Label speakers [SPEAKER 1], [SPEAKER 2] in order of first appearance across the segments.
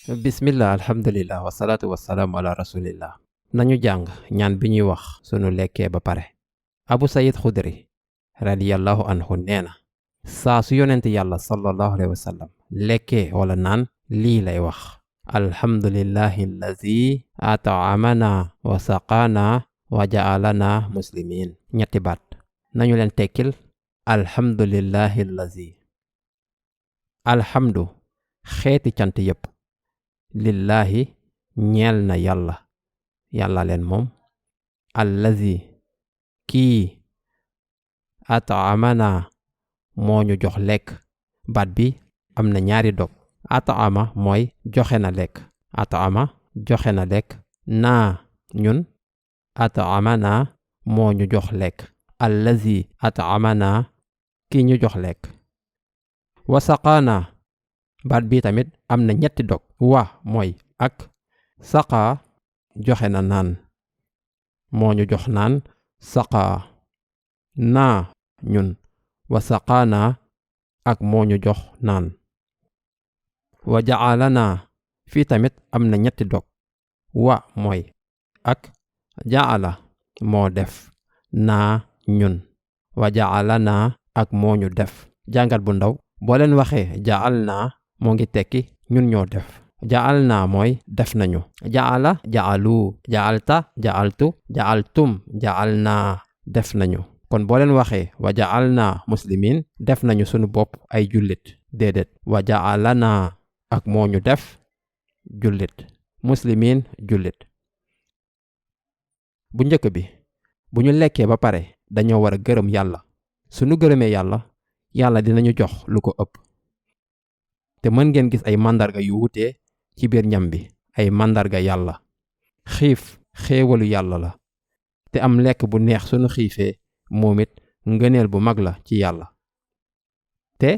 [SPEAKER 1] bismillah alhamdulillah wasalaatu wasalaamu ala rasulillah nañu jàng ñaan bi ñuy wax sunu lekkee ba pare. Abu Saïd Xudri radiyallahu anhu nee na saa su yonent yàlla sallallahu alayhi wa sallam lekkee wala naan lii lay wax: alhamdulillahi allazi at'amana wa saqaana wa ja'alana muslimin. ñetti baat nañu leen tekkil alhamdulillahi allazi. alhamdu xeeti cant yépp lillahi ñeel na yàlla leen moom. allazi kii at'amana moo ñu jox lekk. baat bi am na ñaari dog. at'ama mooy joxe na lekk. at'ama joxe na lekk. naa ñun at'amana moo ñu jox lekk. allazi at'amana kii ñu jox lekk. wasaqaana baat bi tamit am na ñetti dog. wa mooy ak. saqa joxe na naan moo ñu jox naan. saqa naa ñun. wasaqaana ak moo ñu jox naan. wa ja'alana fii tamit am na ñetti dog. wa mooy ak. ja'ala moo def. naa ñun. wa ja'alana ak moo ñu def. jàngat bu ndaw boo leen waxee ja'alna moo ngi tekki ñun ñoo def. ja'alna mooy def nañu. ja'ala ja'alu. ja'alta ja'altu. ja'altum ja'alna def nañu. kon boo leen waxee wa ja'alna muslimin def nañu sunu bopp ay jullit. déedéet wa ja'alana ak moo ñu def jullit. muslimin jullit. bu njëkk bi bu ñu lekkee ba pare dañoo war a gërëm yàlla. sunu gërëmee yàlla dinañu jox lu ko ëpp. te mën ngeen gis ay màndarga yu wuute ci biir ñam bi. ay màndarga yàlla. xiif xéewalu yàlla la. te am lekk bu neex sunu xiifee moom it ngëneel bu mag la ci yàlla. te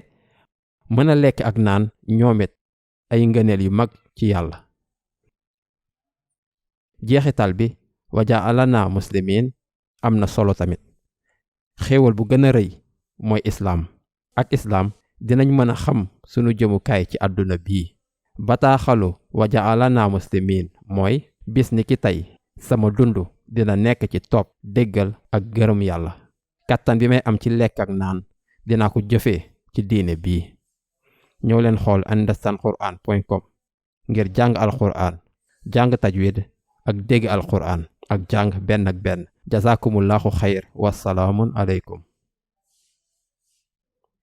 [SPEAKER 1] mën a lekk ak naan ñoom it ay ngëneel yu mag ci yàlla. jeexital bi wa ja'alana muslimin am na solo tamit. xéewal bu gën a rëy mooy islaam. ak islaam dinañ mën a xam sunu jëmukaay ci àdduna bii. bataaxalu wa ja'alana muslimin mooy bis ni ki tey sama dund dina nekk ci topp déggal ak gërëm yàlla. kàttan bi may am ci lekk ak naan dinaa ko jëfee ci diine bii. ñëw leen xool understandquran.com ngir jàng alquran, jàng tajwid ak dégg alquran ak jàng benn ak benn. jazakumullahu xayr wassalaamun aleykum.